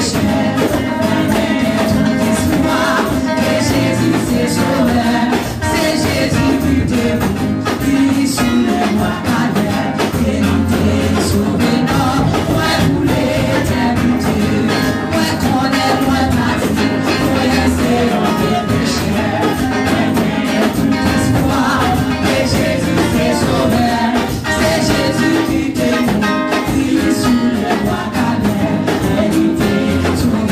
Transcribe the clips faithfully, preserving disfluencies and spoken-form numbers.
Tout espwa ke Jezi se Sovè, se Jezi ki te mouri sou le bwa Kalvè, e li te sove nonm mwen pou letènite. Mwen konnen mwen pati, mwen se yon vye pechè. Mwen genyen tout espwa ke Jezi se Sovè, se Jezi ki te mouri sou le bwa Kalvè, e li te sove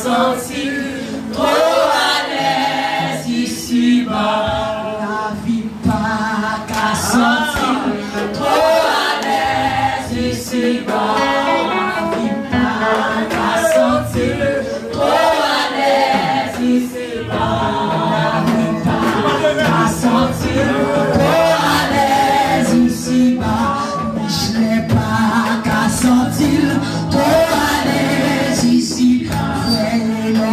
Santi l twò alèz isiba. Lavi m pa ka santi l twò alèz isiba. Lavi m pa ka santi l twò alèz isiba. Lavi m pa ka santi l twò alèz isiba. Michelet pa ka santi l twò alèz isiba. Frè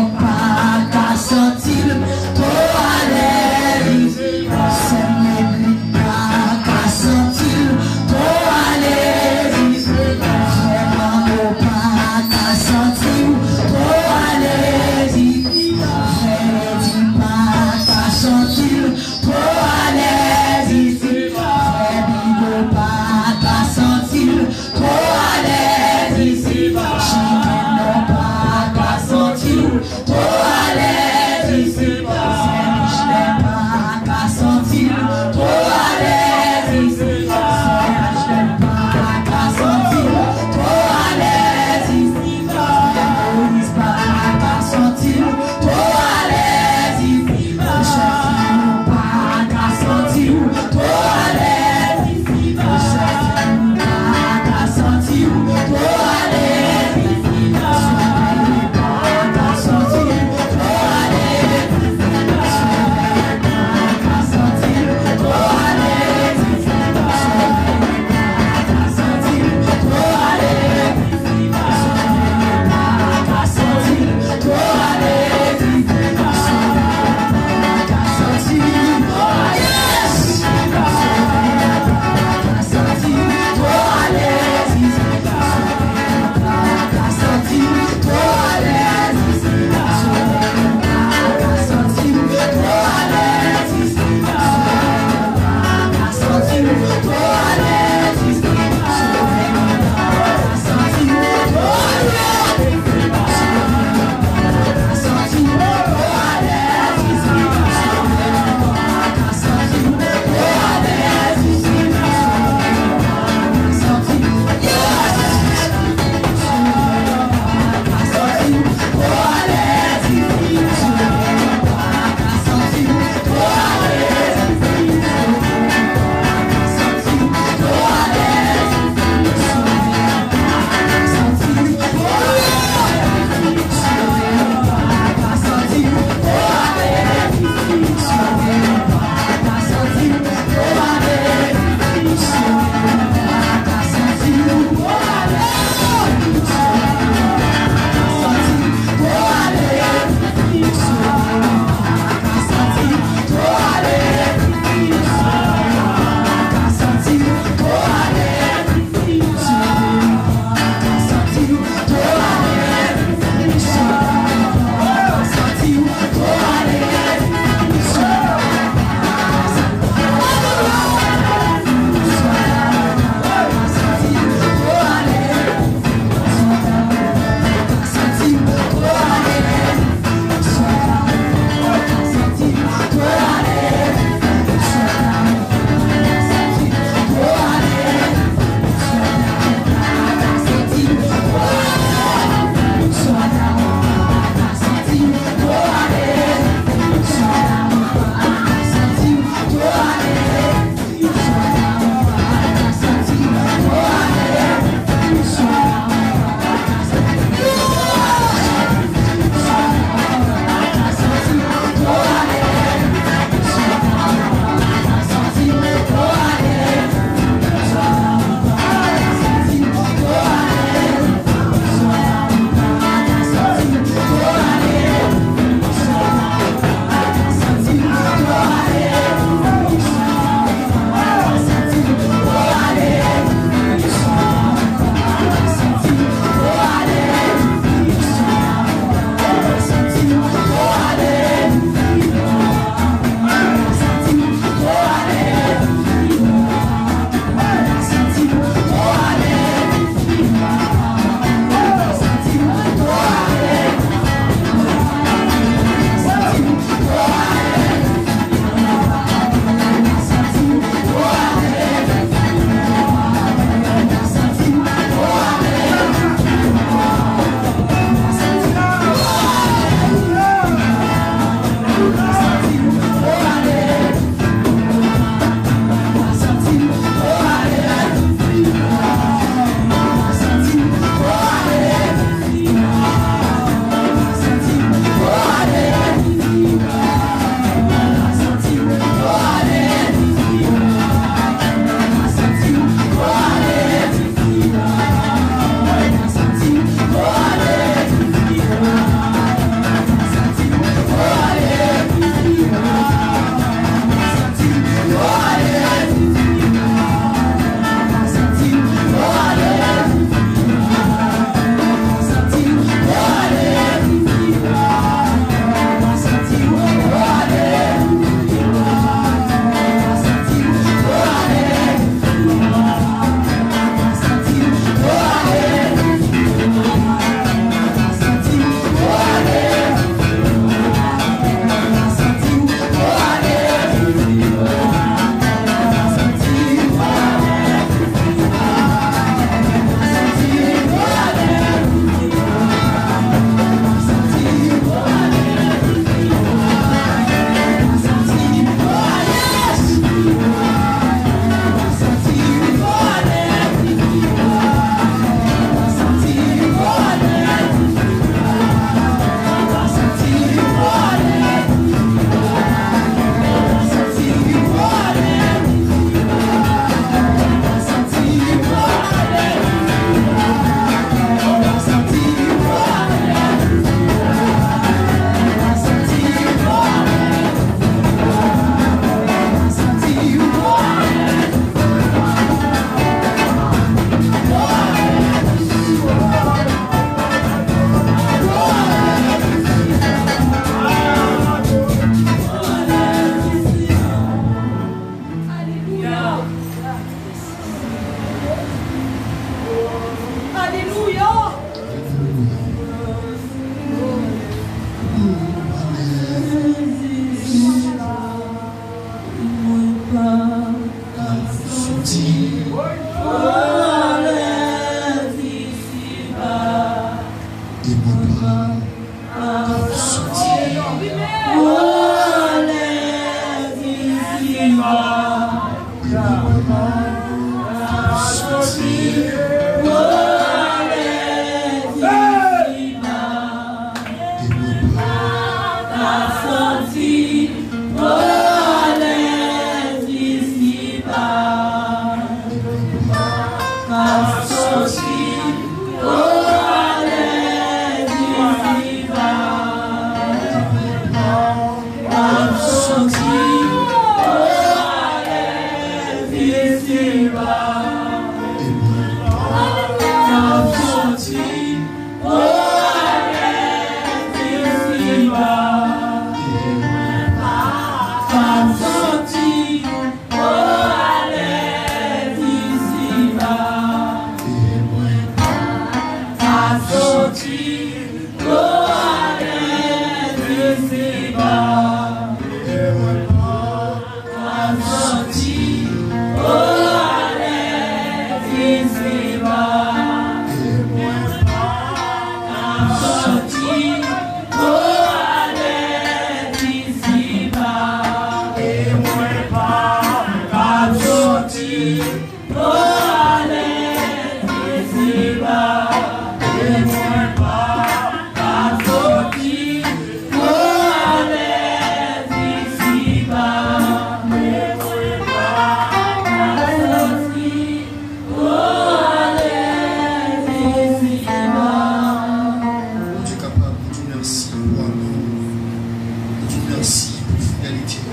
Nou di w mèsi pou fidelite w.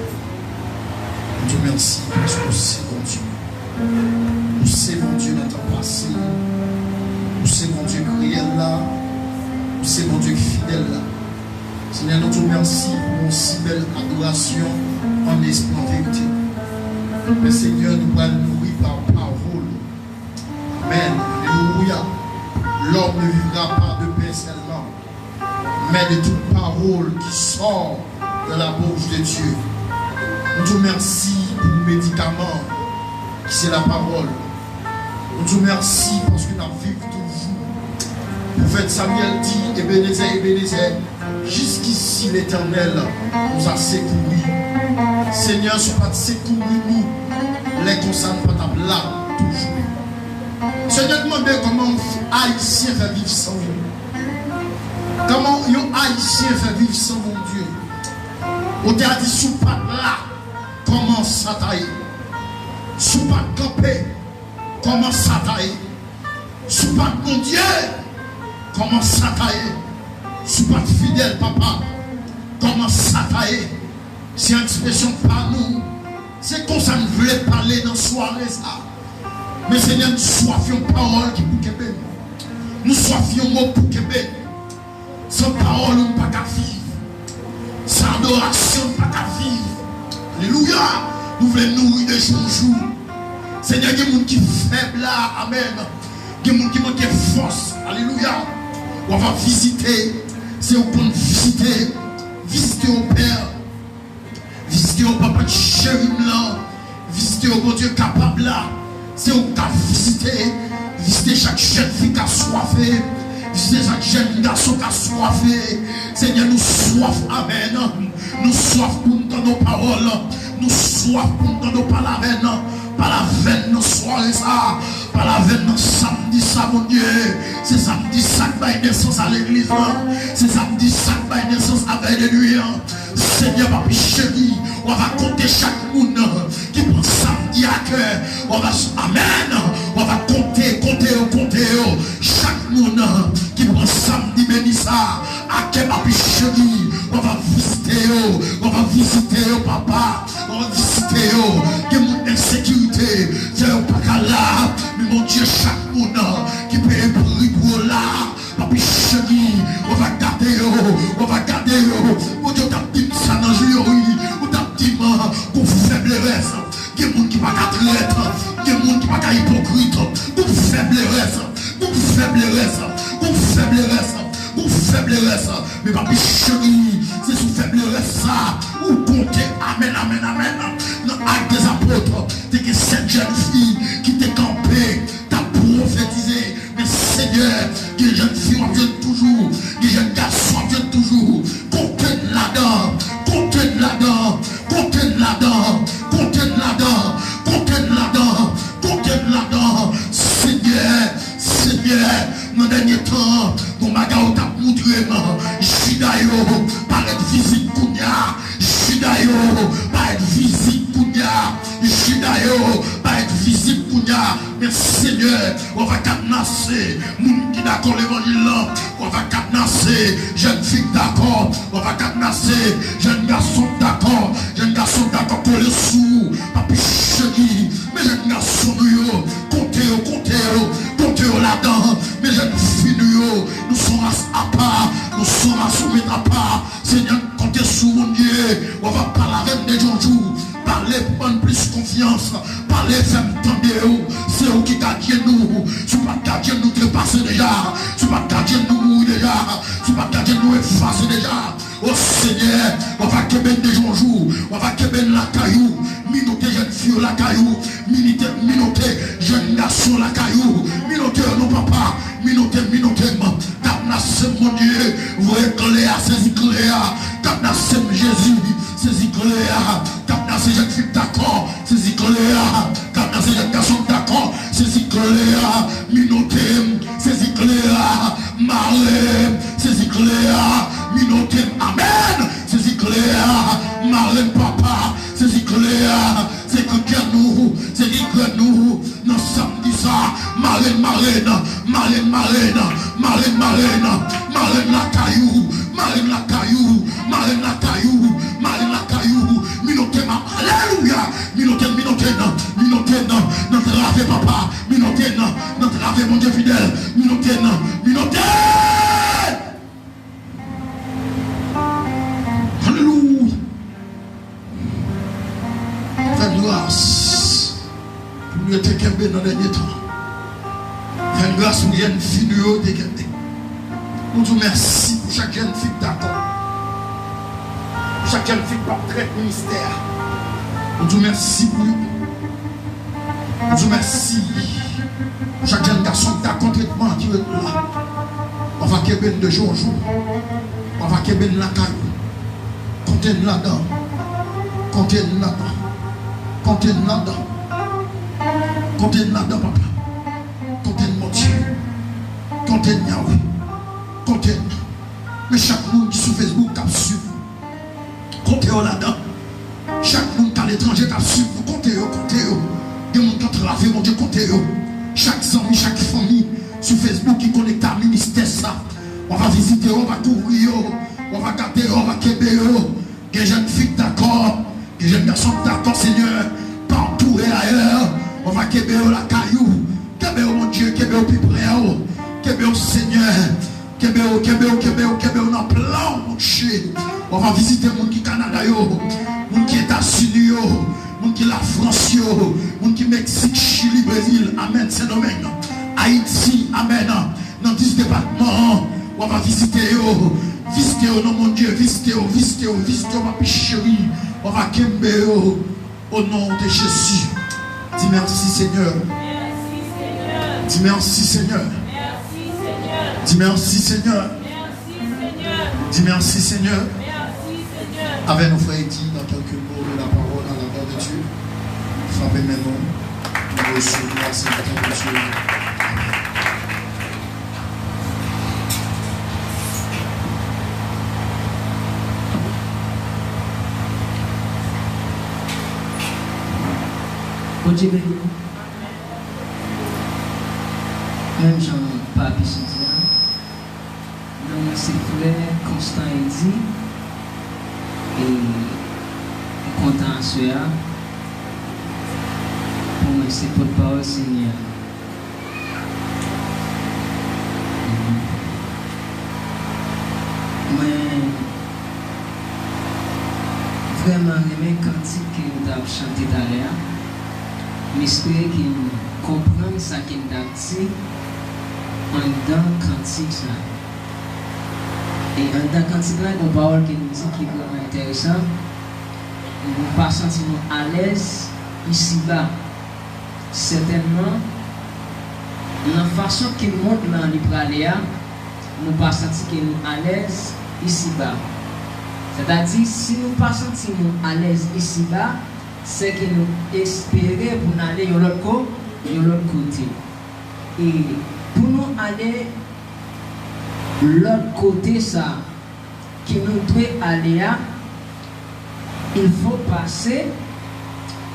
Nou di w mèsi paske w se Bondye. Ou se Bondye nan tan pase. Ou se Bondye reyèl la. Ou se Bondye fidèl la. Senyè, nou di w mèsi pou yon si bèl adorasyon an espri, an verite. Men Senyè, nou pral nouri pa pawòl ou. Amen. Alléluia. L'homme ne vivra pas de pain seulement, mais de toute parole qui sort de la bouche de Dieu. Nou di w mèsi pou medikaman ki se lapawòl. Nou di w mèsi paske n ap viv toujou. Pwofèt Samyèl di, Ebenezè, Ebenezè, jusqu'ici l'Éternel nous a secourus. Senyè, si w pa t sekouri nou, lè konsa n pa t ap la toujou. Senyè, n mande kòman Ayisyen fè viv san ou. Kòman yon Ayisyen fè viv san Bondye? Ou te a di, si w pa t la, kòman sa ta ye? Si w pa t kanpe, kòman sa ta ye? Si w pa t Bondye, kòman sa ta ye? Si w pa t fidèl, papa, kòman sa ta ye? Se ekspresyon pa nou. Se konsa n vle pale nan sware sa. Men Senyè, n swaf yon pawòl ki pou kenbe n. Nou swaf yon mo pou kenbe n. San pawòl ou, n pa ka viv. San adorasyon, n pa ka viv. Alelouya! Nou vle nouri de jou an jou. Senyè, gen moun ki fèb la, amèn. Gen moun ki manke fòs, alelouya. W ap vizite, se ou konn vizite. Vizite yo, Pè. Vizite yo, papa cheri m lan. Vizite yo, Bondye kapab la. Se ou k ap vizite. Vizite chak jèn fi k aswafe. Vizite chak jèn gason k aswafe. Senyè, nou swaf, amèn. Nou swaf pou n tande yon pawòl. Nou swaf pou n tande yon pale avè n. Pale avè n nan sware sa. Pale avè n nan samdi sa, Bondye. Se samdi sa k bay nesans a legliz lan. Se samdi sa k bay nesans a vèy de nwi an. Senyè, papi cheri, w ava konte chak moun ki pran samdi a kè. W ava, amèn. W ava konte, konte yo, konte yo. Chak moun ki pran samdi beni sa a kè, papi cheri, w ava vizite yo. W ava vizite yo, papa. W ava vizite yo. Gen moun ensekirite fè yo pa ka la. Men Bondye, chak moun ki peye pri pou yo la. Papi cheri, w ava gade yo, w ava gade yo. Bondye, w t ap di m sa nan jou yo, wi. Ou t ap di m, gon fèblerès. Gen moun ki pa ka trèt. Gen moun ki pa ka ipokrit. Gon fèblerès. Gon fèblerès. Gon fèblerès. Gon fèblerès. Men papi cheri, se sou fèblerès sa ou konte. Amèn, amèn, amèn. Nan Ak dè Zapot, te gen sèt jèn fi ki te kanpe, t ap pwofetize. Men Senyè, gen jèn fi w ap jwenn toujou, gen jèn gason w ap jwenn toujou. Konte n ladan, konte n ladan, konte n ladan, konte n ladan, konte n ladan, konte n ladan. Senyè, Senyè, nan dènye tan, gon bagay ou t ap moutre m. Jida yo parèt vizib kounye a. Jida yo parèt vizib kounye a. Jida yo parèt vizib kounye a. Men Senyè, w ava kadnase moun ki dakò levanjil lan. W ava kadnase jèn fi k dakò. W ava kadnase jèn gason k dakò. Jèn gason k dakò kole sou ou. Papi cheri, men jèn gason nou yo, konte yo, konte yo, konte yo ladan. Men jèn fi nou yo, nou se yon ras apa, nou se yon ras ou met apa. Senyè, n konte sou ou, Bondye. W ava pale avè n de jou an jou. Pale pou ban n plis konfyans. Pale, fè m tande w. Se ou ki gadyen nou. Si w pa t gadyen n, nou trepase deja. Si w pa t gadyen n, nou mouri deja. Si w pa t gadyen n, nou efase deja. O Senyè, w ava kenbe n de jou an jou. W ava kenbe n lakay ou. Minote jèn fi yo lakay ou. Minote, minote jèn gason lakay ou. Minote yo non, papa. Minote, minote m. Kadnase m, Bondye. Voye klè a, sezi klè a. Kadnase m, Jezi. Sezi klè a. Kadnase jèn fi k dakò. Sezi klè a. Kadnase jèn gason k dakò. Sezi klè a. Minote m. Sezi klè a. Mare m. Sezi klè a. Minote m. Amèn. Sezi klè a. Mare m, papa. Sezi klè a. Sezi kè nou. Sezi kè nou. Nan samdi sa, mare n, mare n, mare n, mare n, Mare n, mare n, mare n lakay ou, mare n lakay ou, mare n lakay ou, mare n lakay ou. Minote m, alelouya. Minote n, minote n, minote n, nan trave papa. Minote n, nan trave Bondye fidèl. Minote n, minote n. Alelouya. Fè n gras pou nou rete kenbe nan dènye tan. Fè n gras pou jèn fi nou yo te kenbe. Nou di w mèsi pou chak jèn fi k dakò. Pou chak jèn fi k p ap trèt ministè a. Nou di w mèsi pou yo. Nou di w mèsi. Chak jèn gason k dakò tretman ki ret la. W ava kenbe n de jou an jou. W ava kenbe n lakay ou. Konte n ladan. Konte n ladan. Konte n ladan. Konte n ladan, papa. Konte n, Bondye. Konte n, Yahweh. Konte n. Men chak moun ki sou Facebook k ap swiv nou. Konte yo ladan. Chak moun k aletranje k ap swiv nou, konte yo, konte yo. Gen moun k antrave, Bondye, konte yo. Chak zanmi, chak fanmi sou Facebook ki konekte a ministè sa. W ava vizite yo, w ava kouvri yo, w ava gade yo, w ava kenbe yo. Gen jèn fi k dakò, gen jèn gason k dakò, Senyè, pa antoure ayè. W ava kenbe yo lakay ou. Kenbe yo, Bondye, kenbe yo pi pre w. Kenbe yo, Senyè. Kenbe yo, kenbe yo, kenbe yo, kenbe yo nan plan w, Bondye. W ap vizite moun ki Kanada yo, moun ki Etazini yo, moun ki Lafrans yo, moun ki Meksik, Chili, Brezil, amèn, Sendomeng, Ayiti, amèn. Nan dis depatman an, w ap vizite yo. Vizite yo non, Bondye, vizite yo, vizite yo, vizite yo, papi cheri. W ap kenbe yo. Au nom de Jésus. Dis merci Seigneur. Dis merci Seigneur. Dis merci Seigneur. Dis merci Seigneur. Avec nos frères et dit dans quelques mots de la parole à la voix de Dieu. Frappez mes mains. Nous recevons la Sainte Table de Dieu. Bondye beni nou. Menm jan Papi Sidi a, non mwen se frè Constant Eddy, e m kontan aswè a pou mwen se pòtpawòl Senyè a. Mwen vrèman renmen kantik ke nou t ap chante talè a. M espere ke nou konprann sa ke m t ap di anndan kantik sa. E anndan kantik la, gen yon pawòl ke nou di ki vrèman enteresan. Nou pa santi nou alèz isiba. Sètènman, nan fason ke mond lan li prale a, nou pa santi ke nou alèz isiba. Sètadi, si nou pa santi nou alèz isiba, se ke nou espere pou n ale yon lòt ko-, yon lòt kote. E pou nou ale lòt kote sa ke nou dwe ale a, il faut passer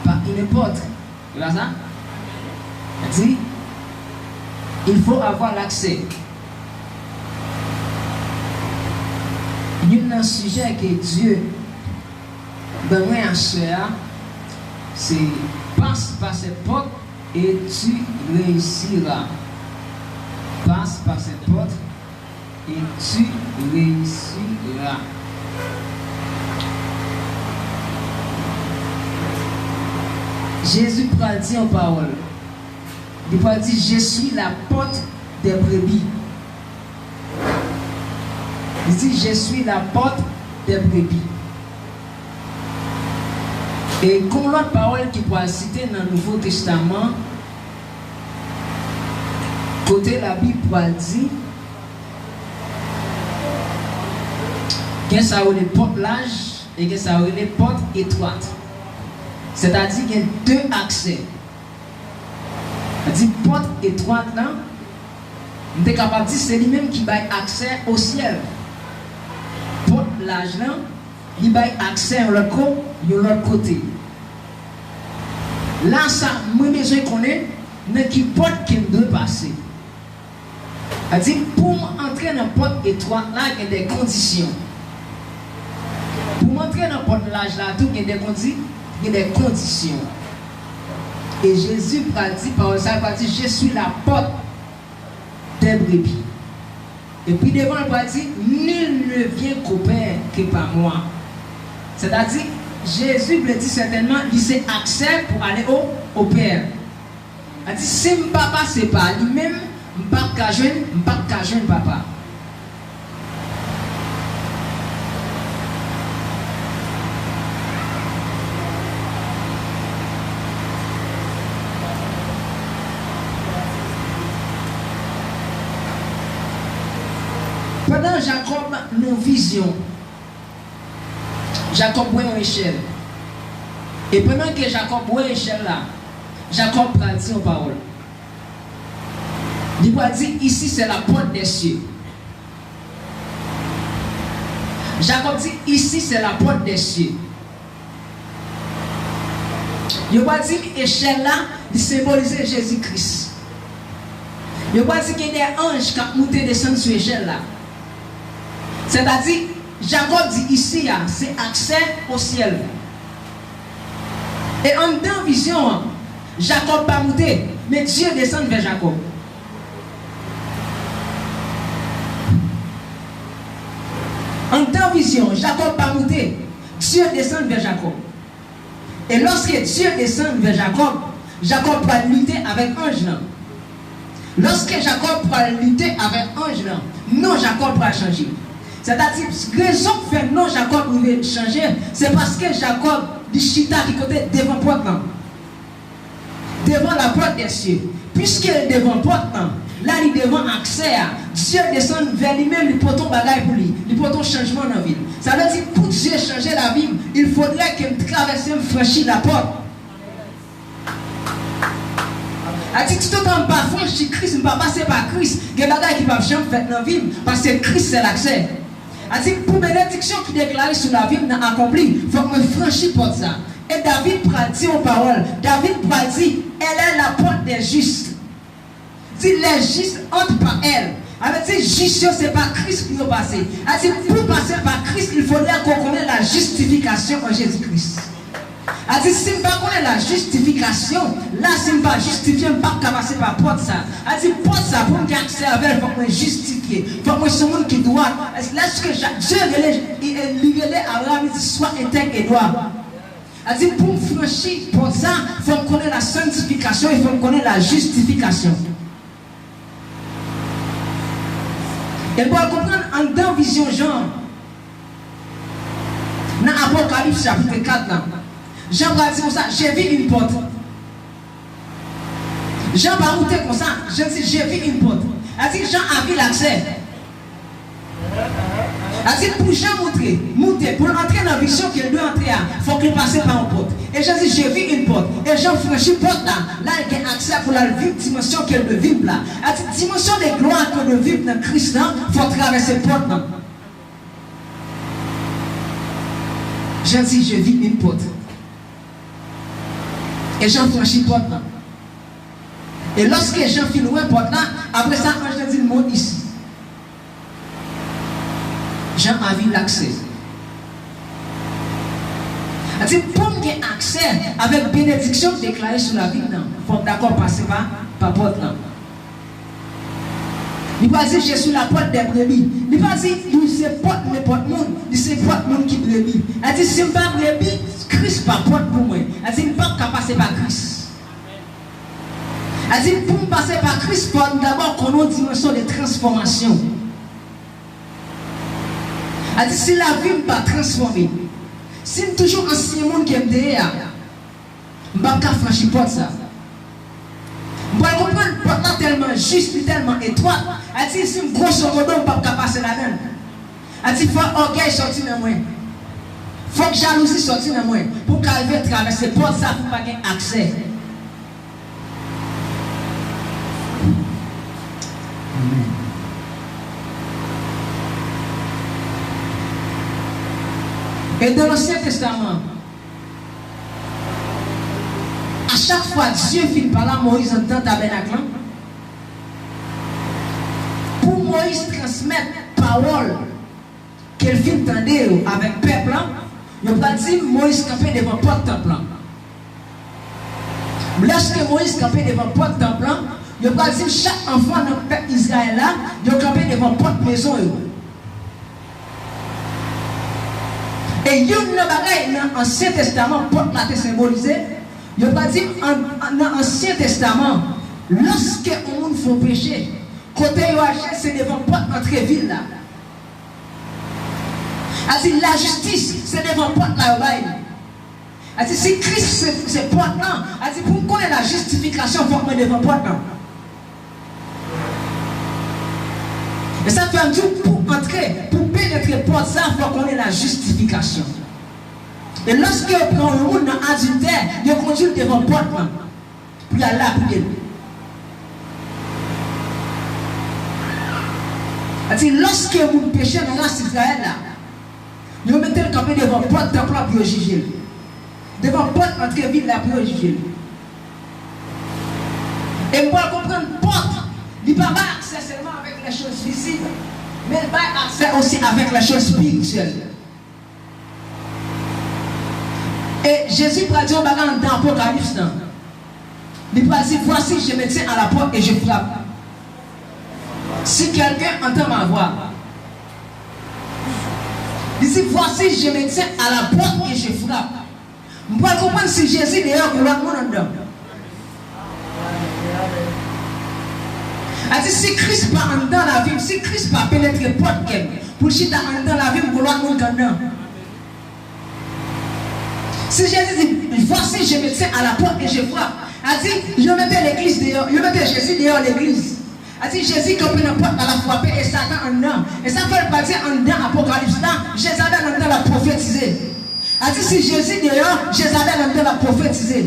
par une porte. Se pa sa? Li di, il faut avoir l'accès. Youn nan sijè ke Dye ban mwen aswè a, se passe par cette porte et tu réussiras. Passe par cette porte et tu réussiras. Jezi pral di yon pawòl. Li pral di, je suis la porte des brebis. Li di, je suis la porte des brebis. E gon lòt pawòl ki pral site nan Nouvo Testaman, kote Labib pral di, gen sa yo rele pòt laj e gen sa yo rele pòt etwat. Sètadi gen de aksè. Sa di pòt etwat lan, m te kapab di se li menm ki bay aksè o syèl. Pòt laj lan, li bay aksè yon lòt ko-, yon lòt kote. La sa, mwen bezwen konnen nan ki pòt ke m dwe pase. Sa di, pou m antre nan pòt etwat la, gen de kondisyon. Pou m antre nan pòt laj la tou, gen de kondi, gen de kondisyon. E Jezi pral di, pawòl sa pral di, Je suis la porte des brebis. E pi devan, l pral di, Nul ne vient qu'au Père que par moi. Sètadi, Jezi vle di sètènman, li se aksè pou ale o, o Pè. Sa di, si m pa pase pa li menm, m p ap ka jwenn, m p ap ka jwenn Papa. Pandan Jakòb nan vizyon, Jakòb wè yon echèl. E pandan ke Jakòb wè echèl la, Jakòb pral di yon pawòl. Li pral di, Ici, c'est la porte des cieux. Jakòb di, Ici, c'est la porte des cieux. Yo pral di m echèl la, li senbolize Jezi Kris. Yo pral di gen de anj k ap moute desann sou echèl la. Sètadi, Jakòb di isi a, se aksè o syèl. E anndan vizyon an, Jakòb pa moute, men Dye desann vè Jakòb. Anndan vizyon an, Jakòb pa moute, Dye desann vè Jakòb. E lòske Dye desann vè Jakòb, Jakòb pral lite avèk anj lan. Lòske Jakòb pral lite avèk anj lan, non Jakòb pral chanje. Sètadi, rezon k fè non Jakòb rive chanje, se paske Jakòb, li chita ki kote? Devan pòt lan. Devant la porte des cieux. Piske l devan pòt lan, la li devan aksè a, Dye desann vè li menm, li pote yon bagay pou li, li pote yon chanjman nan vi l. Sa vle di, pou Dye chanje lavi m, il faudrait que m travèse, m franchi lapòt. A di, toutotan m pa franchi Kris, m pa pase pa Kris, gen bagay ki p ap janm fèt nan vi m, paske Kris se laksè. A di, pou benediksyon ki deklare sou lavi m nan akonpli, fòk mwen franchi pòt sa. E David pral di yon pawòl. David pral di, Elle est la porte des justes. Di, Les justes entrent par elle. Sa vle di, jis yo, se pa Kris pou yo pase. A di, pou pase pa Kris, il faudrait qu'on connaisse la justification en Jésus-Christ. A di, si m pa konnen la justification, la, si m pa jistifye, m p ap ka pase pa pòt sa. A di, pòt sa, pou m gen aksè avè l, fòk mwen jistifye. Fòk mwen se yon moun ki dwat. Lèske Dye rele, li rele Abraham, li di, Sois intègre et droit. A di, pou m franchi pòt sa, fò m konnen la sanctification e fò m konnen la justification. E pou w konprann anndan vizyon Jan an, nan Apokalips chapit kat la, Jan pral di konsa, J'ai vu une porte. Jan pa moute konsa, Jan di, J'ai vu une porte. Sa di, Jan avi laksè. Sa di, pou Jan moutre, moute, pou l antre nan vizyon ke l dwe antre a, fòk li pase pa yon pòt. E Jan di, J'ai vu une porte. E Jan franchi pòt la, la l gen aksè pou l al viv dimansyon ke l dwe viv la. Sa di, dimansyon de glwa ke l dwe viv nan Kris la, fò travèse pòt la. Jan di, J'ai vu une porte. E Jan franchi pòt la. E lòske Jan fin wè pòt la, apre sa, anj lan di l, Monte isi. Jan avi laksè. Sa di, pou m gen aksè avèk benediksyon k deklare sou lavi m nan, fò m dakò pase pa, pa pòt lan. Li pa di, Je suis la porte des brebis. Li pa di, li se pòt nenpòt moun. Li se pòt moun ki brebi. Sa di, si m pa brebi, Kris pa pòt pou mwen. Sa di, m p ap ka pase pa Kris. Sa di, pou m pase pa Kris, fò m dabò konnen yon dimansyon de transfòmasyon. Sa di, si lavi m pa transfòme, si m toujou ansyen moun ke m te ye a, m p ap ka franchi pòt sa. M pral konprann pòt la tèlman jis, li tèlman etwat. Sa di, si m gwoso modo, m p ap ka pase ladan l. Sa di, fò ògèy sòti nan mwen. Fòk jalouzi sòti nan mwen pou m ka rive travèse pòt sa pou m pa gen aksè. Amèn. E nan Ansyen Testaman, a chak fwa Dye fin pale a Moyiz anndan tabènak lan, pou Moyiz transmèt pawòl ke l fin tande yo avèk pèp lan, yo pral di Moyiz kanpe devan pòt tanp lan. Lòske Moyiz kanpe devan pòt tanp lan, yo pral di chak anfan nan pèp Izrayèl la, yo kanpe devan pòt mezon yo. E youn nan bagay nan Ansyen Testaman, pòt la te senbolize, yo pral di an- an- nan Ansyen Testaman, lòske yon moun fè yon peche, kote yo achte, se devan pòt antre vil la. A di lajistis, se devan pòt la yo bay li. A di si Kris se, se pòt lan, a di pou m konnen lajistifikasyon, fòk mwen devan pòt lan. E sa k fè m di w, pou antre, pou penetre pòt sa, fòk konnen lajistifikasyon. E lòske yo pran yon moun nan adiltè, yo kondui l devan pòt lan pou y al lapide l. A di lòske moun peche nan ras Izrayèl la, yo mete l kanpe devan pòt tanp lan pou yo jije l. Devan pòt antre vil la pou yo jije l. E m pral konprann pòt, li pa bay aksè sèlman avèk lè choz vizib, men l bay aksè osi avèk lè choz espirityèl. E Jezi pral di yon bagay anndan Apokalips lan. Li pral di, voici, je me tiens à la porte et je frappe. Si quelqu'un entend ma voix. Li di, voici, je me tiens à la porte et je frappe. M pral konprann si Jezi deyò, gen lòt moun anndan. A di, si Kris pa anndan lavi m, si Kris pa penetre pòt kè m, pou l chita anndan lavi m, gen lòt moun k anndan. Si Jezi di, voici, je me tiens à la porte et je frappe. A di, yo mete legliz deyò, yo mete Jezi deyò legliz. A di, Jezi kanpe nan pòt la, l ap frape, e Satan anndan. E sa fè l pa di anndan Apokalips la, Jezabèl anndan, l ap pwofetize. A di, si Jezi deyò, Jezabèl anndan, l ap pwofetize.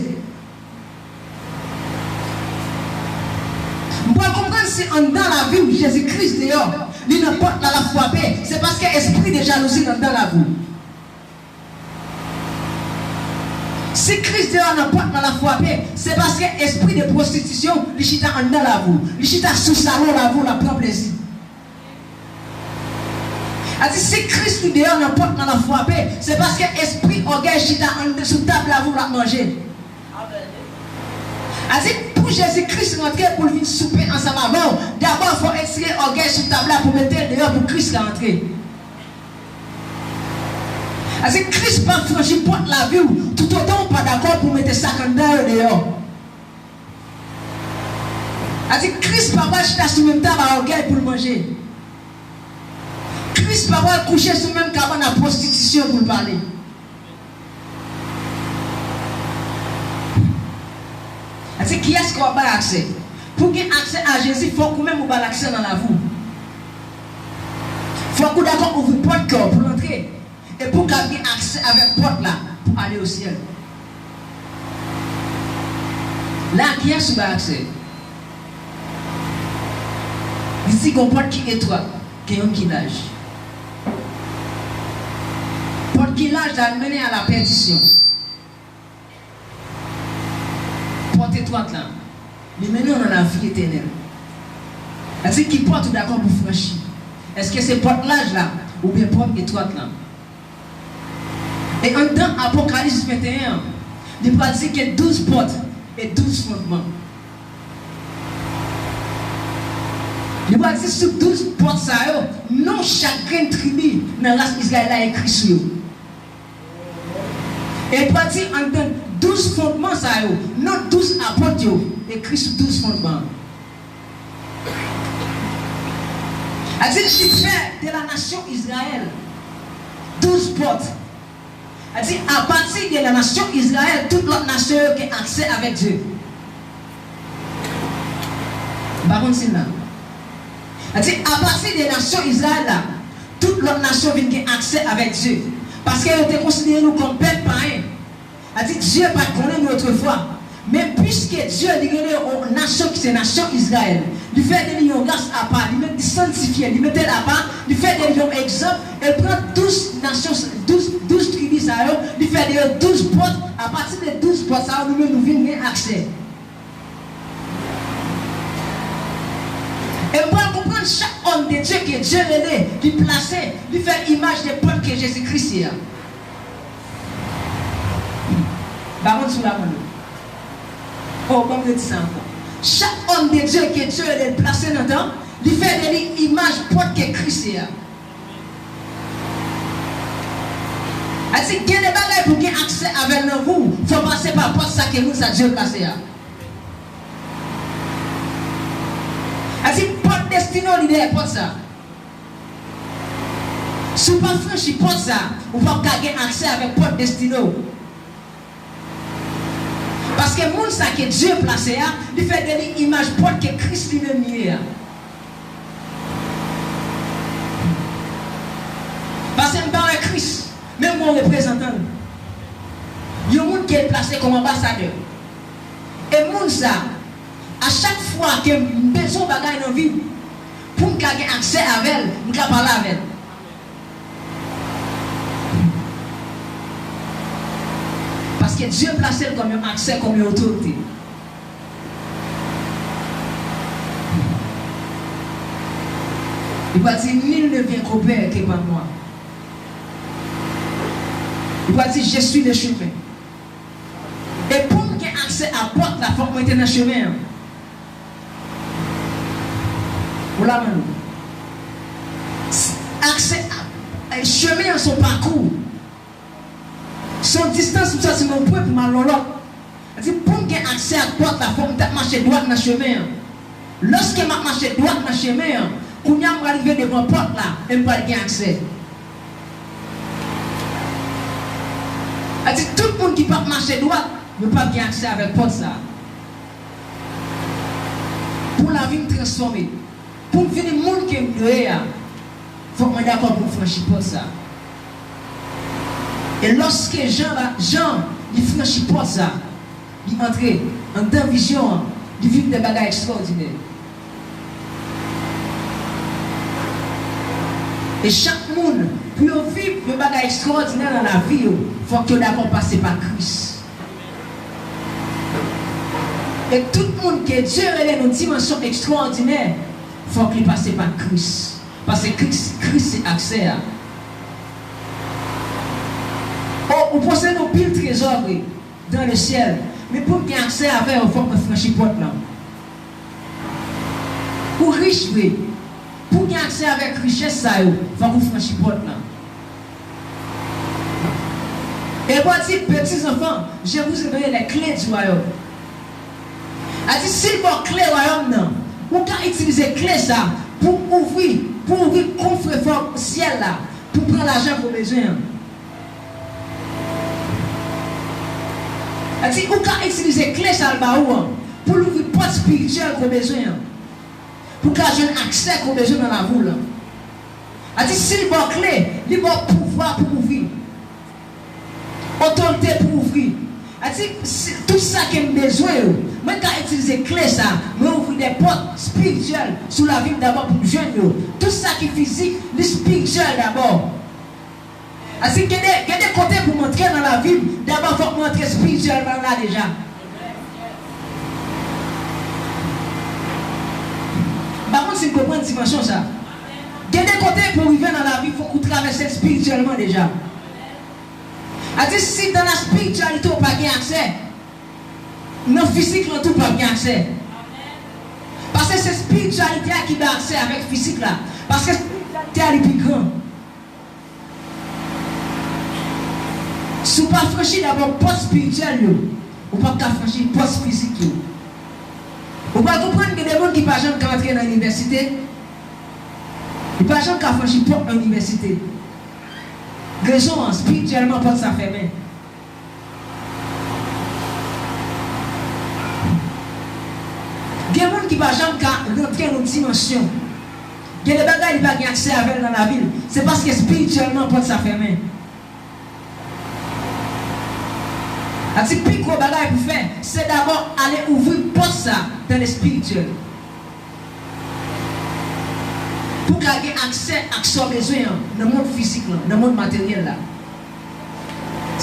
M pral konprann si anndan lavi w, Jezi Kris deyò, li nan pòt la, l ap frape, se paske espri de jalouzi anndan lavi w. Si Kris deyò nan pòt la, l ap frape, se paske espri de pwostitisyon, li chita anndan lavi w, li chita sou salon lavi w, l ap pran plezi. A di, si Kris li deyò nan pòt la, l ap frape, se paske espri ògèy chita anndan sou tab lavi w, l ap manje. A di, pou Jezi Kris rantre, pou l vin soupe ansanm avè w, dabò fò w etire ògèy sou tab la pou mete l deyò pou Kris ka rantre. A di, Kris p ap franchi pòt lavi w toutotan w pa dakò pou mete sa k anndan yo deyò. A di, Kris pa pral chita sou menm tab a ògèy pou l manje. Kris pa pral kouche sou menm kabann a pwostitisyon pou l pale. A di, kiyès ke w ap bay aksè? Pou gen aksè a Jezi, fòk ou menm ou ba l aksè nan lavi w. Fòk ou dakò ouvri pòt kè w pou l antre. E pou w kab gen aksè avèk pòt la pou ale o syèl. La, kiyès ou bay aksè? Li di gon pòt ki etwat, gen youn ki laj. Pòt ki laj la, li mennen a la pèdisyon. Pòt etwat la, li mennen w nan lavi etènèl. Èske ki pòt ou dakò pou franchi? Èske se pòt laj la oubyen pòt etwat la? E anndan Apokalips venteyen an, li pral di gen douz pòt e douz fondman. Li pral di sou douz pòt sa yo, non chak grenn tribi nan ras Izrayèl la ekri sou yo. E l pral di anndan douz fondman sa yo, non douz apot yo ekri sou douz fondman. A di, li fè de la nasyon Izrayèl douz pòt. A di, apati de la nasyon Izrayèl, tout lòt nasyon yo gen aksè avèk Dye. M pa konn si n la. A di, apati de nasyon Izrayèl la, tout lòt nasyon vin gen aksè avèk Dye. Paske yo te konsidere nou kòm pèp payen. A di, Dye pa t konnen nou otrefwa. Men piske Dye, li rele yon nasyon ki se nasyon Izrayèl, li fè de li yon ras apa, li met, li sanntifye, li mete l apa, li fè de li yon egzanp, e l pran douz nasyon, douz, douz tribi sa yo, li fè de yo douz pòt, apati de douz pòt sa yo, nou menm nou vin gen aksè. E m pral konprann Chak òm de Dye ke Dye rele, li plase, li fè imaj de pòt ke Jezi Kris ye a. M pa konn si w la konn. Oh, ban m redi sa ankò. Chak òm de Dye ke Dye rele, li plase nan tan, li fè de li imaj pòt ke Kris ye a. Sa di, gen de bagay pou gen aksè avè l nan vi w, fò w pase pa pòt sa ke moun sa Dye plase a. Sa di, pòt destine w, li dèyè pòt sa. Si w pa franchi pòt sa, ou p ap ka gen aksè avèk pòt destine w. Paske moun sa ke Dye plase a, li fè de li imaj pòt ke Kris li menm li ye a. Paske m pa wè Kris, men m wè yon reprezantan l. Yon moun ke l plase kòm anbasadè. E moun sa, a chak fwa ke m bezwen yon bagay nan vi m, pou m ka gen aksè avè l, m ka pale avè l. Paske Dye plase l kòm yon aksè, kòm yon otorite. Li pral di, nul ne vient qu'au Père que par moi. Li pral di, je suis le chemin. E pou m gen aksè a pòt la, fòk mwen te nan chemen an. Ou la, Manno? Aksè a, e, chemen an se yon pakou. Se yon distans m soti nan yon pwen pou m al nan lòt. Sa di, pou m gen aksè ak pòt la, fòk m t ap mache dwat nan chemen an. Lòske m ap mache dwat nan chemen an, kounye a m pral rive devan pòt la e m pral gen aksè. Sa di, tout moun ki p ap mache dwat, yo p ap gen aksè avèk pòt sa a. Pou lavi m transfòme, pou m vini moun ke m dwe a, fòk mwen dakò pou m franchi pòt sa. E lòske Jan la, Jan, li franchi pòt sa, li antre anndan vizyon an, li viv de bagay ekstraòdinè. E chak moun, pou yo viv yon bagay ekstraòdinè nan lavi yo, fòk yo dakò pase pa Kris. E tout moun ke Dye rele nan dimansyon ekstraòdinè, fòk li pase pa Kris. Paske Kris, Kris se aksè a. O, ou posede yon pil trezò vre dans le ciel, men pou m gen aksè avè yo, fòk mwen franchi pòt lan. Ou rich vre. Pou w gen aksè avèk richès sa yo, fòk ou franchi pòt lan. E Bondye di, petits enfants, je vous ai donné les clés du royaume. Sa di, si l ba w kle wayòm nan, ou ka itilize kle sa pou ouvri, pou ouvri kofrefò syèl la, pou pran lajan ke w bezwen an. Sa di, ou ka itilize kle sa l ba ou an pou louvri pòt espirityèl ke w bezwen an. Pou w ka jwenn aksè ke w bezwen nan lavi w lan. Sa di, si l ba w kle, li ba w pouvwa pou ouvri. Otorite pou ouvri. Sa di, si, tout sa ke m bezwen yo, mwen ka itilize kle sa, mwen ouvri de pòt espirityèl sou lavi m dabò pou m jwenn yo. Tout sa ki fizik, li espirityèl dabò. Sa di, gen de, gen de kote pou m antre nan lavi m, dabò fòk mwen antre espirityèlman la deja. M pa konn si n konprann dimansyon sa. Gen de kote pou w rive nan lavi, fòk ou travèse espirityèlman deja. Sa di, si dans la spiritualité ou pa gen aksè, nan fizik lan tou w p ap gen aksè. Paske se espirityalite a ki bay aksè avèk fizik la. Paske espirityalite a li pi gran. Si w pa franchi dabò pòt espirityèl yo, ou p ap ka franchi pòt fizik yo. Ou pral konprann gen de moun ki pa janm ka antre nan inivèsite, li pa janm ka franchi pòt nan inivèsite. Rezon an, espirityèlman pòt sa fèmen. Gen moun ki pa janm ka rantre nan yon dimansyon. Gen de bagay li pa gen aksè avè l nan lavi l. Se paske espirityèlman pòt sa fèmen. Sa di pi gwo bagay pou fè, se dabò ale ouvri pòt sa dans le spirituel. Pou w ka gen aksè ak sa w bezwen an nan mond fizik lan, nan mond materyèl la.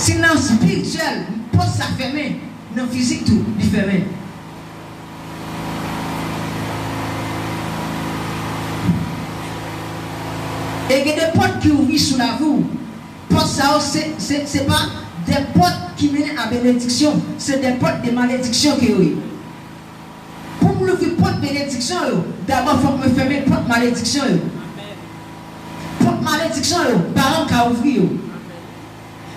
Si nan espirityèl, pòt sa fèmen, nan fizik tou, li fèmen. E gen de pòt ki ouvri sou lavi w. Pòt sa yo, se, se, se pa de pòt ki mennen a benediksyon, se de pòt de malediksyon ke yo ye. Pou m louvri pòt benediksyon yo, dabò fòk mwen fèmen pòt malediksyon yo. Pòt malediksyon yo, paran m ka ouvri yo.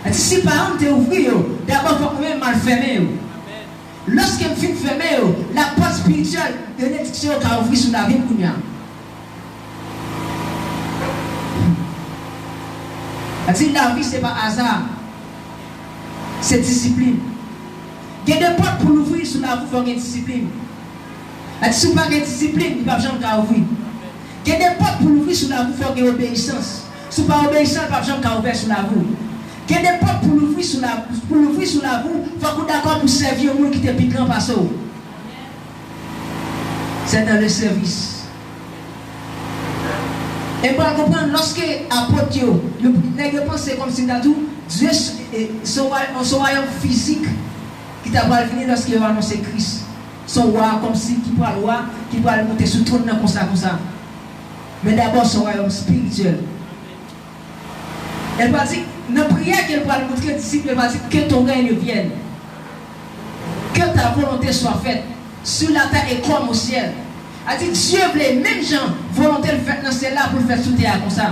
Li di, si paran m te ouvri yo, dabò fòk mwen menm m al fèmen yo. Lòske m fin fèmen yo, la pòt espirityèl benediksyon yo ka ouvri sou lavi m kounye a. Li di, lavi se pa aza, se disiplin. Gen de pòt pou louvri sou lavi w, fò w gen disiplin. Li di, si w pa gen disiplin, li p ap janm ka ouvri. Gen de pòt pou louvri sou lavi w, fò w gen obeyisans. Si w pa obeyisan, li p ap janm ka ouvè sou lavi w. Gen de pòt pou louvri sou la, pou louvri sou lavi w, fòk ou dakò pou sèvi yon moun ki te pi gran pase w. C'est dans le service. E m pral konprann lòske apot yo, yo, nèg yo panse kòmsi m ta di w, Dye se, e, se yon wa-, se yon wayòm fizik ki ta pral vini lòske yo anonse Kris. Se yon wa kòmsi ki pral wa, ki pral monte sou twòn nan konsa, konsa. Men dabò, se yon wayòm espirityèl. E l pral di, nan priyè ke l pral montre disip yo, l pral di, que ton règne vienne. Que ta volonté soit faite, sur la terre et comme au ciel. A di, Dye vle, menm jan volonte l fèt nan syèl la, pou l fèt sou tè a konsa.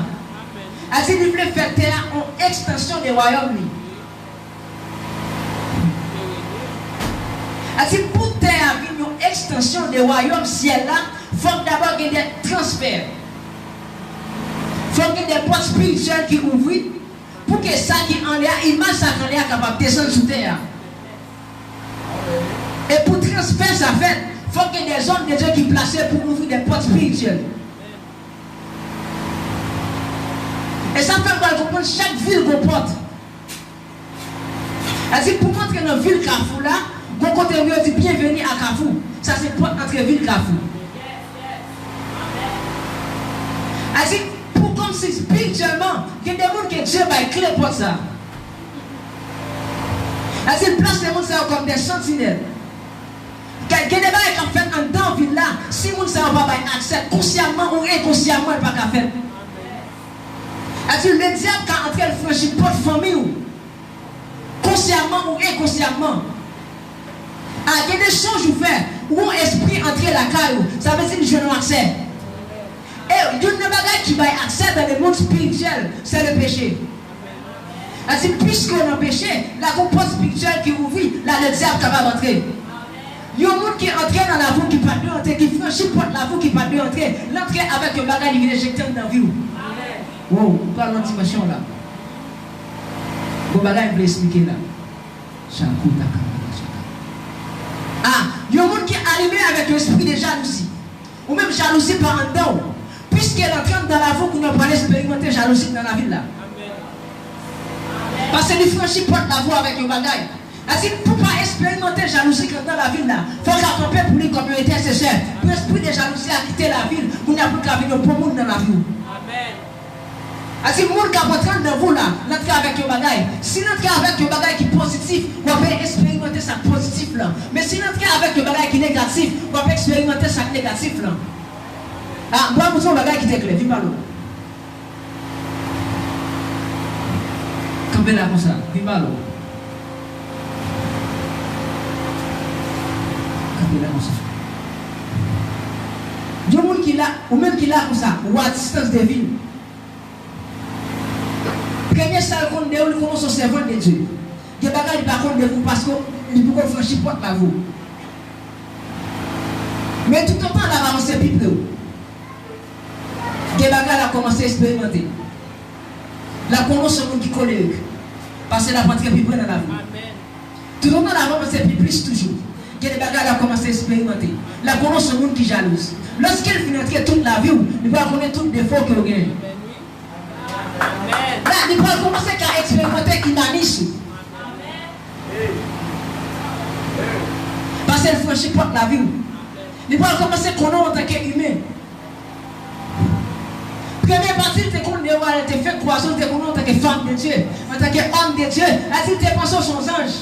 A di, li vle fè tè a yon ekstansyon de wayòm li. A di, pou tè a vin yon ekstansyon de wayòm syèl la, fòk dabò gen de transfè. Fòk gen de pòt espirityèl ki ouvri, pou ke sa ki anlè a, imaj sa k anlè a kapab desann sou tè a. E pou transfè sa fèt, fòk gen de zòm de Dye ki plase pou ouvri de pòt espirityèl. E sa fè m pral konprann chak vil gon pòt. Sa di pou m antre nan vil Kafou la, gon kote yo di byenveni a Kafou. Sa se pòt antre vil Kafou. Sa di pou kòmsi espirityèlman, gen de moun ke Dye bay kle pòt sa. Sa di l plase moun sa yo kòm de santinèl. Gen, gen de bagay k ap fèt anndan vil la, si moun sa yo pa bay aksè, konsyamman ou enkonsyamman, li pa ka fèt. Sa di, ledyab ka antre, l franchi pòt fanmi w, konsyamman ou enkonsyamman. A, gen de sonj ou fè, ou yon espri antre lakay ou, sa vle di li jwenn yon aksè. E youn nan bagay ki bay aksè dans le monde spirituel, c'est le péché. Sa di, piske w nan peche, la gon pòt espirityèl ki ouvri, la ledyab kapab antre. Yon moun ki antre nan lavi w ki pa t dwe antre, ki franchi pòt lavi w ki pa t dwe antre, l antre avèk yon bagay li vin enjekte anndan vi w. Wow, ou pral nan dimansyon la. Gon bagay m vle esplike la. Chakou ta kamera chaka. A, yon moun ki alime avèk yon espri de jalouzi. Ou menm jalouzi pa anndan w. Piske l antre anndan lavi w, kounye a w pral esperimante jalouzi nan lavi l la. Paske li franchi pòt lavi w avèk yon bagay. Sa di, pou pa esperimante jalouzi k anndan lavi l la, fòk a kanpe pou li kòm yon entèsesè. Pou espri de jalouzi a kite lavi l, kounye a pou l ka vin yon bon moun nan lavi w. Sa di, moun k ap antre anndan vi w la, l antre avèk yon bagay. Si l antre avèk yon bagay ki pozitif, w ap esperimante sa k pozitif lan. Men si l antre avèk yon bagay ki negatif, w ap esperimante sa k negatif lan. A, m pral montre w yon bagay ki te klè. Vin pale w. Kanpe la konsa. Vin pale w. Kanpe la konsa. Yon moun ki la, ou menm ki la konsa, ou a distans de vi. Premye sa l konn de ou, li konnen w se yon sèvant de Dye. Gen bagay li pa konn de ou paske li poko franchi pòt lavi w. Men toutotan l ap avanse pi pre w, gen bagay l ap kòmanse esperimante. L ap konnen w se yon moun ki kolerik, paske l ap antre pi pre nan lavi w. Toutotan l ap avanse pi plis toujou, gen de bagay l ap kòmanse esperimante. L ap konnen w se yon moun ki jalouz. Lòske l fin antre tout lavi w, li pral konnen tout defo ke w genyen. La, li pral kòmanse ka eksperimante imanis ou. Paske l franchi pòt lavi w. Li pral kòmanse konnen w antanke imen. Premye pati, l te konn de ou a, lè l te fenk kwaze w, l te konnen w antanke fanm de Dye, antanke òm de Dye. Sa di l te panse w se yon zanj.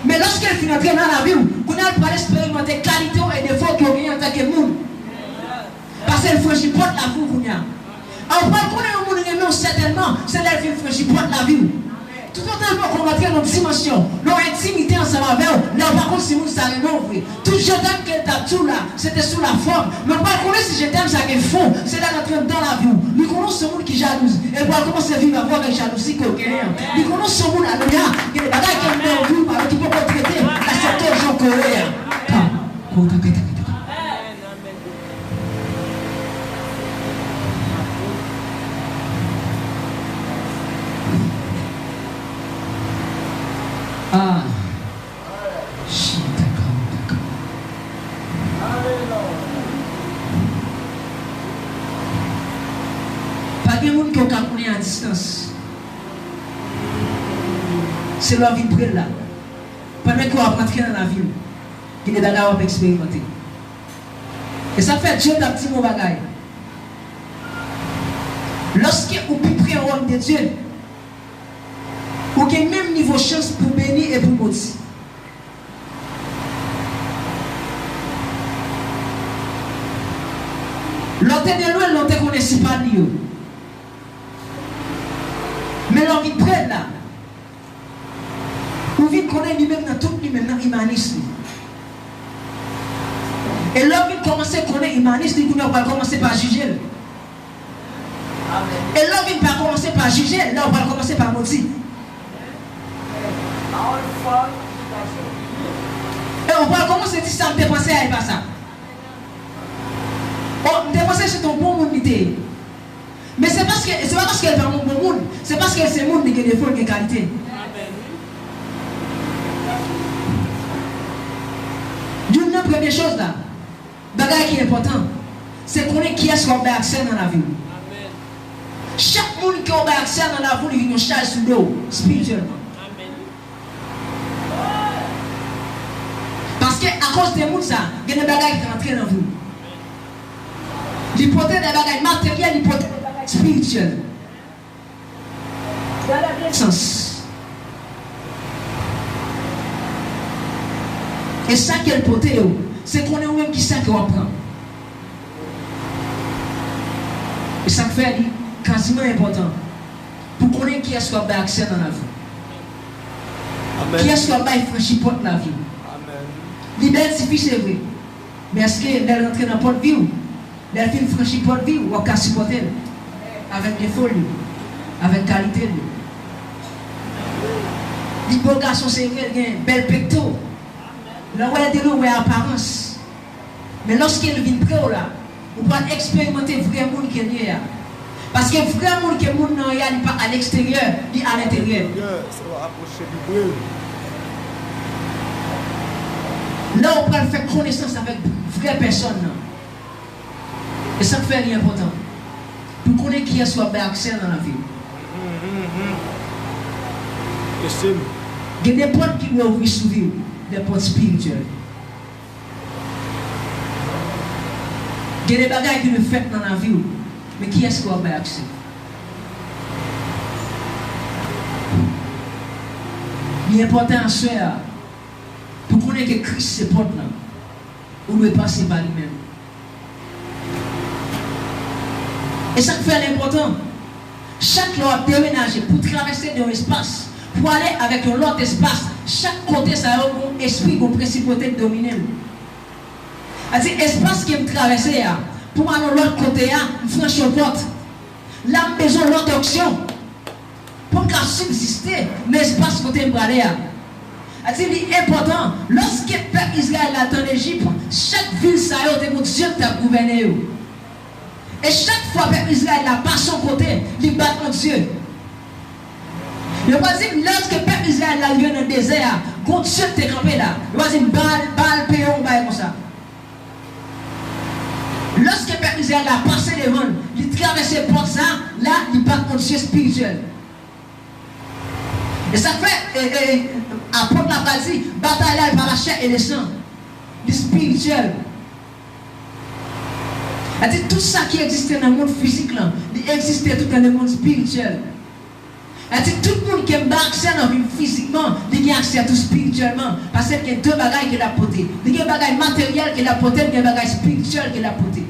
Men lòske l fin antre nan lavi w, kounye a l pral eksperimante kalite w e defo ke w genyen antanke moun. Paske l franchi pòt lavi w kounye a. Ou pral konnen yon moun renmen w sètènman, se lè l vin franchi pòt lavi w. Toutotan l poko rantre nan yon dimansyon, nan yon entimite ansanm avè w, lè w pa konn si moun sa renmen w vre. Tout je t'aime ke l t ap di w la, se te sou la fòm. Men w pral konnen si je t'aime sa gen fon, se lè l antre anndan lavi w. Li konnen w se yon moun ki jalouz, e l pral kòmanse viv avè w avèk jalouzi ke w genyen an. Li konnen w se yon moun, alelouya, gen de bagay ki anndan w, ki poko trete, l aksepte w jan w ye a. Ka, ko, ta, ka, ta, ka, ta, ka. Ah. Shitaka, taka. Pa gen moun ke w ka konnen a distans. Se lè w vin pre l la. Pandan ke w ap rantre nan lavi l, gen de bagay w ap eksperimante. E sa fè Dye t ap di m yon bagay. Lòske ou pi pre yon òm de Dye, ou gen menm nivo chans pou beni e pou modi. Lè w te de lwen, lè w te konnen si pa li yo. Men lè w vin pre l la, ou vin konnen li menm nan tout li menm, nan imanis li. E lè w vin kòmanse konnen imanis li, kounye a w pral kòmanse pa jije l. E lè w vin pa kòmanse pa jije l, lè w pral kòmanse pa modi. E w pral kòmanse di sa m te panse a, e pa sa. O, m te panse se t on bon moun li te ye. Men se paske, se pa paske l pa yon bon moun, se paske l se moun, li gen defo, li gen kalite. Youn nan premye choz la, bagay ki enpòtan, se konnen kiyès w ap bay aksè nan lavi w. Chak moun ke w bay aksè nan lavi w, li vin yon chaj sou do w, espirityèlman. Paske akoz de moun sa, gen de bagay ki ka antre nan vi w. Li pote de bagay materyèl, li pote de bagay espirityèl. Dans la sans. E sa ke l pote yo, se konnen ou menm ki sa ke w ap pran. E sa k fè li kaziman enpòtan pou konnen kiyès w ap bay aksè nan lavi w. Amèn. Kiyès w ap bay franchi pòt lavi w. Amèn. Li bèl tifi, se vre. Men èske lè l rantre nan pòt vi w, lè l fin franchi pòt vi w, w ap ka sipòte l avèk defo l yo, avèk kalite l yo? Li bo gason, se vre, l gen bèl pekto. Lè w wè l de lwen, w wè aparans. Men lòske l vin pre w la, ou pral eksperimante vrè moun ke l ye a. Paske vrè moun ke moun nan ye a, li pa a leksteryè, li a lenteryè. Lè w pral fè konesans avèk vrè pèsòn nan. E sa k fè li enpòtan pou konnen kiyès w ap bay aksè nan lavi w. Gen de pòt ki dwe ouvri sou vi w, de pòt espirityèl. Gen de bagay ki dwe fèt nan lavi w, men kiyès ke w ap bay aksè? Li enpòtan aswè a pou konnen ke Kris se pòt lan. Ou dwe pase pa li menm. E sa k fè l enpòtan. Chak lè w ap demenaje pou travèse de yon espas, pou ale avèk yon lòt espas, chak kote sa yo gon espri, gon prensipalite k domine l. Sa di espas ke m travèse a, pou m al yon lòt kote a, m franchi yon pòt. La m bezwen lòt opsyon pou m ka sibziste nan espas kote m prale a. Sa di li enpòtan, lòske pèp Izrayèl la t ann Ejip, chak vil sa yo te gon dye k t ap gouvène yo. E chak fwa pèp Izrayèl la pase yon kote, li bat yon dye. Yo pa di m lòske pèp Izrayèl la rive nan dezè a, gon dye k te kanpe la. Yo pa di m Baal, Baal Peyon, yon bagay konsa. Lòske pèp Izrayèl la pase devan l, li travèse pòt sa, la, li bat yon dye espirityèl. E sa k fè, e, e, apot la pral di, batay la, li pa la chè e le san. Li espirityèl. Sa di tout sa ki egziste nan mond fizik lan, li egziste tou nan lemonn espirityèl. Sa di tout moun ke m bay aksè nan vi m fizikman, li gen aksè tou espirityèlman. Paske l gen de bagay ke l ap pote. Li gen bagay materyèl ke l ap pote, li gen bagay espirityèl ke l ap pote.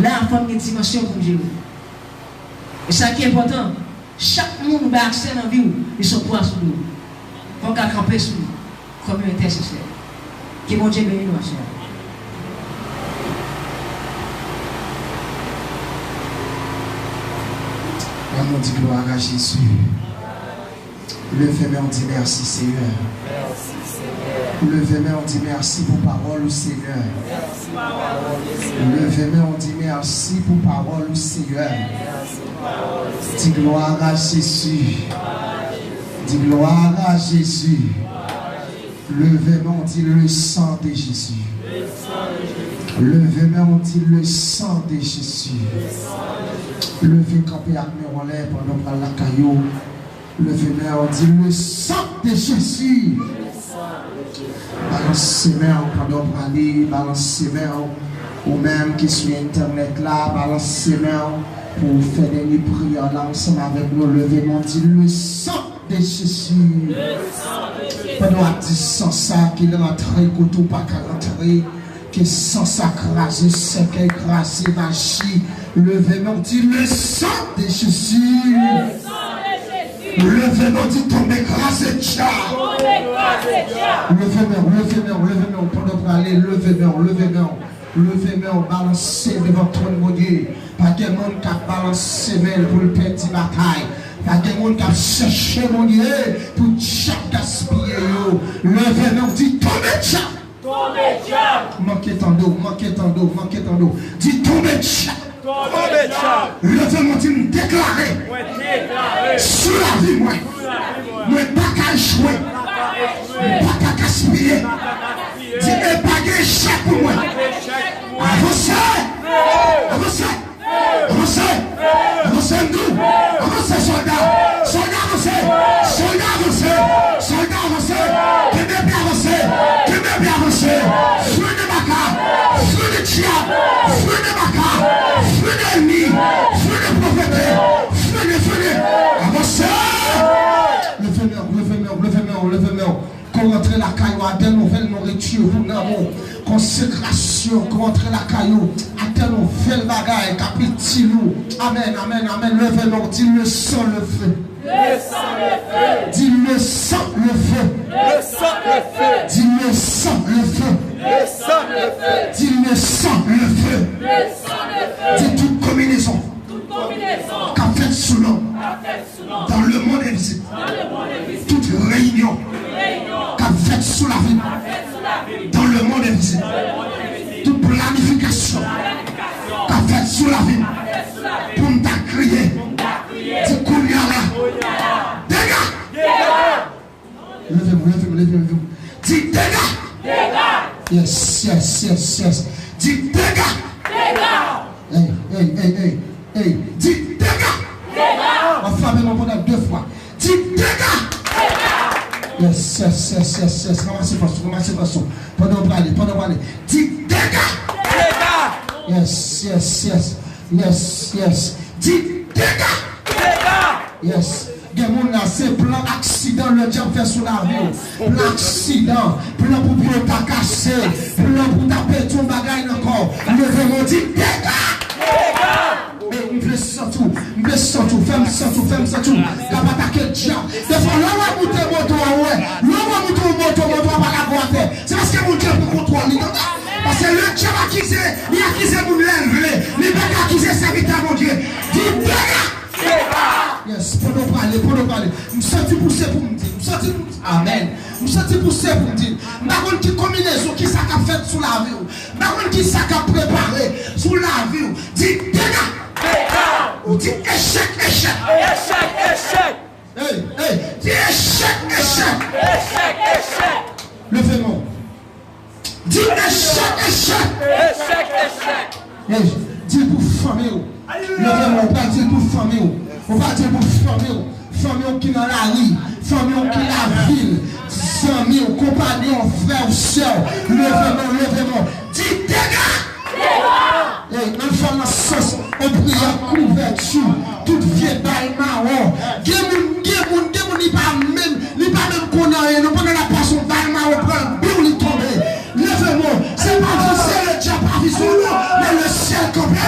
La, fò n gen dimansyon pou n jere. E sa ki enpòtan, chak moun ou bay aksè nan vi w, li se yon pwa sou do w. Fò w ka kanpe sou li kòm yon entèsesè. Ke Bondye beni nou aswè a. Ann nou di glwa a Jezi. Leve men w di mèsi, Senyè. Leve men w di mèsi pou pawòl ou, Senyè. Leve men w di mèsi pou pawòl ou, Senyè. Di glwa a Jezi. Di glwa a Jezi. Leve men w di le sang de Jésus. Leve men w di le sang de Jésus. Leve kanpe ak men w anlè pandan w pral lakay ou. Leve men w, di le sang de Jésus. Balanse men w pandan w prale, balanse men w. Ou menm ki sou entènèt la, balanse men w pou w fè dènye priyè la ansanm avèk nou. Leve men w, di le sang de Jésus. Pandan w ap di san sa ki rantre kote w pa ka rantre, ke san sa kraze sèkèy, kraze maji. Leve men w, di le sang de Jésus. Leve men w, di tonbe kraze dyab. Leve men w, leve men w, leve men w, pandan w prale, leve men w, leve men w. Leve men w, balanse devan twòn Bondye. Pa gen moun k ap balanse men l pou l pèdi batay. Pa gen moun k ap chèche Bondye pou dyab gaspiye yo. Leve men w, di tonbe dyab. Tonbe dyab. Manke tande w, manke tande w, manke tande w. Di tonbe dyab. Tonbe dyab. Leve men w, di m deklare. Mwen deklare. Sou lavi mwen. Sou lavi mwen. Mwen pa ka echwe. Mwen pa ka echwe. Mwen pa ka gaspiye. Mwen pa ka gaspiye. Di e pa gen echèk pou mwen. Pa gen echèk pou mwen. Avanse. Avanse. Avanse. Avanse, m di w. Avanse, sòlda. Sòlda, avanse. Sòlda, avanse. Sòlda, avanse. Kenbe pye, avanse. Kenbe pye, avanse. Frennen baka. Frennen dyab. Frennen baka. Frennen ènmi. Frennen pwofete. Frennen, frennen. Avanse. Leve men w, leve men w, leve men w, leve men w. Kon rantre lakay ou, atè nouvèl nouriti pou nanm ou. Konsekrasyon, kon rantre lakay ou, atè nouvèl bagay k ap itil ou. Amèn, amèn, amèn. Leve men w, di le sang, le feu. Le sang, le feu. Di le sang, le feu. Le sang, le feu. Di le sang, le feu. Le sang, le feu. Di le sang, le feu. Le sang, le feu. Di tout konbinezon. Tout konbinezon. K ap fèt sou non. K ap fèt Dans le monde invisible. Tout reyinyon k ap fèt sou lavi m. Dans le monde invisible. Tout planifikasyon k ap fèt sou lavi m. Pou m ta kriye. Di kounye a la. Dega! Leve m, leve m, leve m, leve m. Di dega! Dega! Yes, yes, yes, yes. Di dega! Dega! Ey, ey, ey, ey, ey. Di dega! Dega! W ap frape men w pandan de fwa. Di dega! Dega! Yes, yes, yes, yes, yes. Ranmase fòs ou, ranmase fòs ou. Pandan w prale, pandan w prale. Di dega! Dega! Yes, yes, yes. Yes, yes. Di dega! Dega! Yes. Gen moun la, se plan aksidan ledyab fè sou lavi w. Plan aksidan, plan pou pye w ta kase, plan pou ta pèdi yon bagay nan kò w. Leve men w, di dega! Dega! E m vle santi w, m vle santi w, fè m santi w, fè m santi w. K ap atake dyab. Defwa, lè w wè moute moto a, ou wè. Lè w wè moute yon moto, moto a pa lage w atè. Se paske Bondye pran kontwòl li, tande. Paske ledyab akize, li akize moun lè l vle. Li pa ka akize sèvitè Bondye. Di dega! Yes, pandan w prale, pandan w prale. M santi pouse pou m di, m santi pou m di, amèn. M santi pouse pou m di. M pa konn ki konbinezon, ki sa k ap fèt sou lavi w. M pa konn ki sa k ap prepare sou lavi w. Di dega! Dega! Ou di echèk, echèk! Echèk, echèk! Ey, ey, di echèk, echèk! Echèk, echèk! Leve men w. Di echèk, echèk! Echèk, echèk! Ey, di l pou fanmi w. Leve men w, ou pral di l pou fanmi w. Ou pral di l pou fanmi w. Fanmi w ki nan lari, fanmi w ki lavil, zanmi w, konpanyon w, frè w, sè w. Leve men w, leve men w. Di dega! Dega! Ey, ann fè l nan sans yon priyè kouvèti. Tout vye bal mawon. Gen moun, gen moun, gen moun, li pa menm, li pa menm konn anyen. Non, pandan l ap pase yon bal mawon, pran l, biw, li tonbe. Leve men w. Se pa vizye, ledyab pa vizye w, non, men lesyèl kanpe.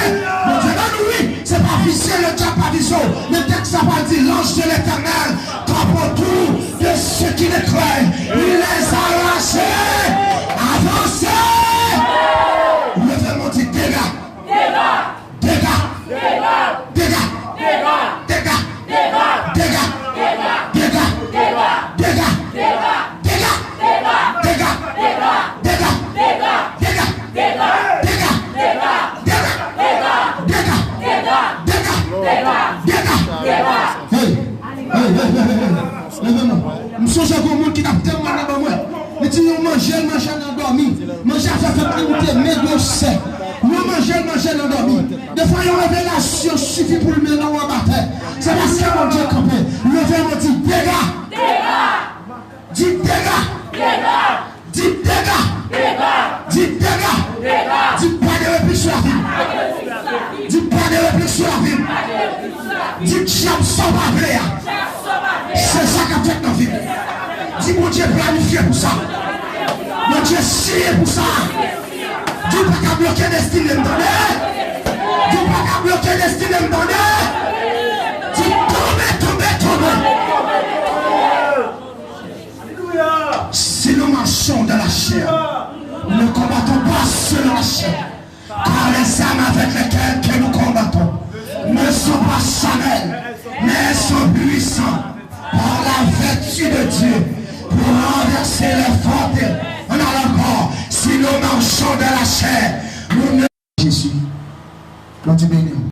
Sifi pou l mennen w anba tè. Se paske Bondye kanpe. Leve men, di dega. Di dega. Di dega. Di dega. Di pa de repli sou lavi m. Di pa de repli sou lavi m. Di dyab sa w pa vle a. Se sa k ap fèt nan vi m. Di Bondye planifye pou sa. Bondye siyen pou sa. Di w pa ka bloke destine m, tande. Di w pa ka bloke destine m, tande. Di tonbe, tonbe, tonbe. Si nous marchons dans la chair, nous ne combattons pas selon la chair. Car les armes avec lesquelles que nous combattons ne sont pas charnelles, mais elles sont puissantes par la vertu de Dieu pour renverser les forteresses. On a encore, si nous marchons dans la chair, nous ne... Jésus, Bondye beni w.